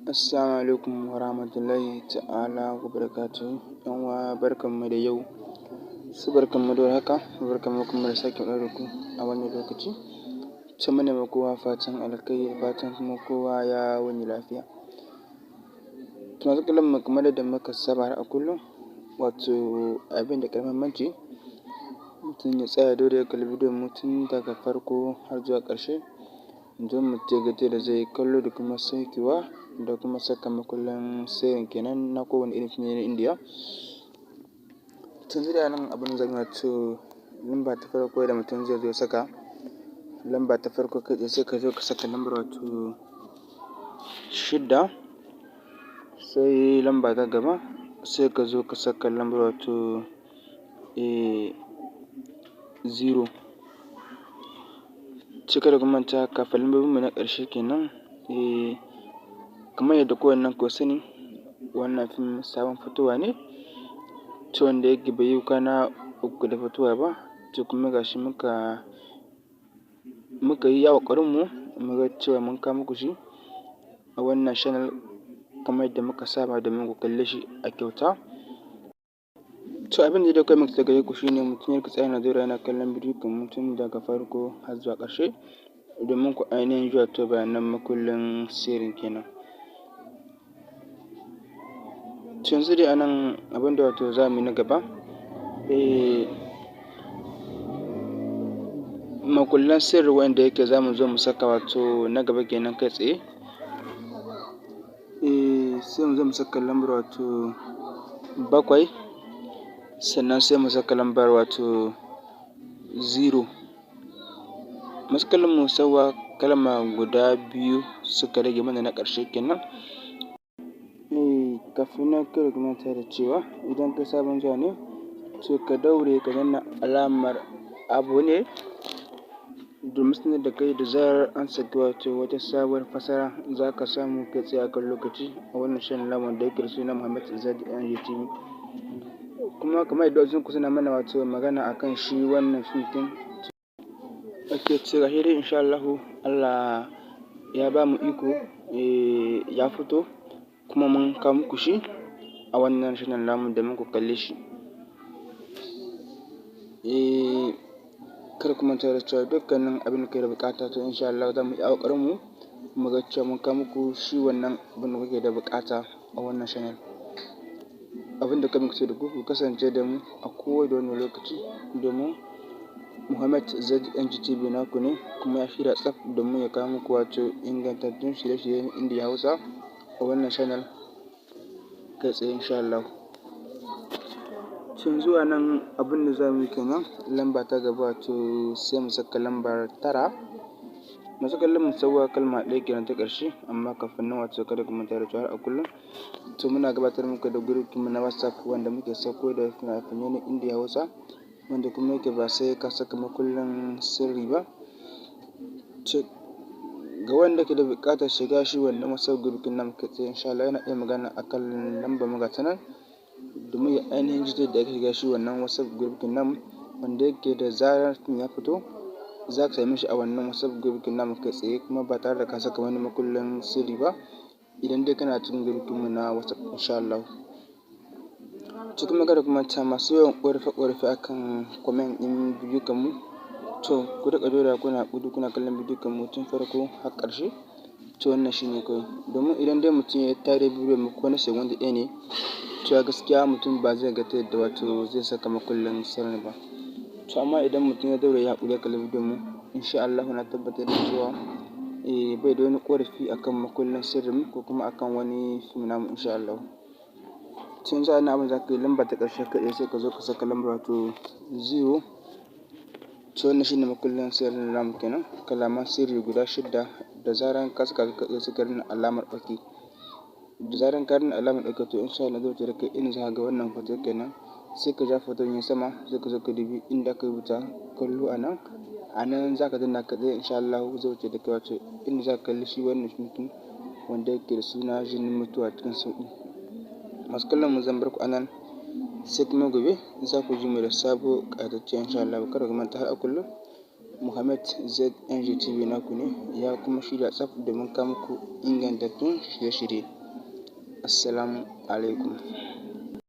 Assalamu alaikum wa rahmatullahi ta'ala wa barakatuhu. ‘Yan uwa, barkanmu da yau, su barkanmu da warhaka, barkanmu kuma da sake haɗuwa da ku a wannan lokaci. To muna ma kowa fatan alkhairi, fatan kuma kowa ya wuni lafiya. To masu kallon mu, kamar yadda muka saba har a kullum, wato abin da ke da muhimmanci, mutum ya tsaya daure ya kalli bidiyon mu tun daga farko har zuwa ƙarshe, don mutum ya ga yadda zai yi kallo da kuma saukewa da kuma saka makullin sirrin kenan na kowane irin fim ne na Indiya. To yanzu dai a nan abin da zan yi, wato lamba ta farko da mutum zai zo ya saka, lamba ta farko kai tsaye sai ka zo ka saka lambar wato 6, sai lamba ta gaba sai ka zo ka saka lambar wato 0. Sai kada ku manta, kafin lambobinmu na ƙarshe kenan, kamar yadda kowannen ku sani, wannan fim sabon fitowa ne, to wanda yake bai yi kwana 3 da fitowa ba. To kuma ga shi muka yi iya ƙoƙarinmu mu ga cewa mun kawo muku shi a wannan channel kamar yadda muka saba, domin ku kalle shi a kyauta. To abin da dai kawai muke so gare ku shine mutum ya tsaya yana daure yana kallon bidiyon mu tun daga farko har zuwa ƙarshe, domin ku ainihin ji wato bayanan makullin sirrin kenan. To yanzu dai a nan abin da wato za mu yi na gaba, makullan sirri wanda yake za mu zo mu saka, wato na gaba kenan kai tsaye, sai mu zo mu saka lambar wato 7, sannan sai mu saka lambar wato 0. Masu kallon mu, saura kalma guda biyu suka rage mana na ƙarshe kenan. Kafin nan, kada ku manta da cewa idan kai sabon zuwa ne, to ka daure ka danna alamar abonner, domin sanar da kai da zarar an saki wato wata sabuwar fasara, za ka samu kai tsaye akan lokaci a wannan channel namu wanda yake da suna Muhammad ZNG TV. Kuma kamar yadda wasu ku suna mana wato magana akan shi wannan fim ɗin, ok, to gashi dai insha Allahu Allah ya ba mu iko, ya fito kuma mun kawo muku shi a wannan channel namu domin ku kalle shi. Kada ku manta da cewa dukkanin abin da kuke da buƙata, to insha Allah za mu iya ƙoƙarin mu mu ga cewa mun kawo muku shi wannan abin da kuke da buƙata a wannan channel. Abin da kawai muke so da ku, ku kasance da mu a koda wane lokaci, domin Muhammad ZNG TV naku ne, kuma ya shirya tsaf domin ya kawo muku wato ingantattun shirye-shirye na Indiya Hausa a wannan channel kai tsaye insha Allah. Tun zuwa nan abin da za mu yi kenan, lamba ta gaba wato sai mu saka lambar 9. Masu kallon mu, saura kalma ɗaya kenan ta ƙarshe, amma kafin nan wato kada ku manta da cewa har a kullum to muna gabatar muku da group mu na WhatsApp wanda muke sauko da fina-finai na Indiya Hausa, wanda kuma yake ba sai ka saka makullin sirri ba. To ga wanda ke da buƙatar shiga shi wannan WhatsApp group ɗin namu kai tsaye, insha Allah yana iya magana akan lambar mu, ga ta nan, domin ya ainihin ji yadda ake shiga shi wannan WhatsApp group ɗin namu, wanda yake da zarar fim ya fito za ka same shi a wannan WhatsApp group ɗin namu kai tsaye, kuma ba tare da ka saka wani makullin sirri ba, idan dai kana cikin group ɗinmu na WhatsApp insha Allah. To kuma kada ku manta, masu yawan ƙorafe-ƙorafe akan comment ɗin bidiyon mu, to ku riƙa daurewa kuna haƙuri kuna kallon bidiyon mu tun farko har ƙarshe. To wannan shine kawai, domin idan dai mutum ya tare bidiyon mu ko na second ɗaya ne, to a gaskiya mutum ba zai ga ta yadda wato zai saka makullin sirri ba. To amma idan mutum ya daure ya haƙuri ya kalli bidiyon mu, insha Allahu na tabbatar da cewa bai da wani ƙorafi akan makullin sirrin mu ko kuma akan wani fim namu insha Allahu. To yanzu a nan abin da za ka yi, lamba ta ƙarshe kaɗai, sai ka zo ka saka lambar wato 0. To wannan shine makullin sirrin namu kenan, kalaman sirri guda shidda. Da zaran ka saka su kai tsaye, sai ka danna alamar OK. Da zaran ka danna alamar OK, to insha Allah zai wuce da kai inda za ka ga wannan hoto kenan. Sai ka ja hoton ya sama, sai ka zo ka dubi inda aka rubuta kallo a nan. A nan za ka danna kai tsaye, insha Allahu zai wuce da kai wato inda za ka kalli shi wannan fim ɗin wanda yake da suna Jinin Mutuwa cikin sauƙi. Masu kallon mu, zan bar ku a nan, sai kuma gobe za ku ji mu da sabo ƙayatacce insha Allahu. Kada ku manta, har a kullum Muhammad ZNG TV naku ne ya kuma shirya tsaf domin kawo muku ingantattun shirye-shirye. Assalamu alaikum.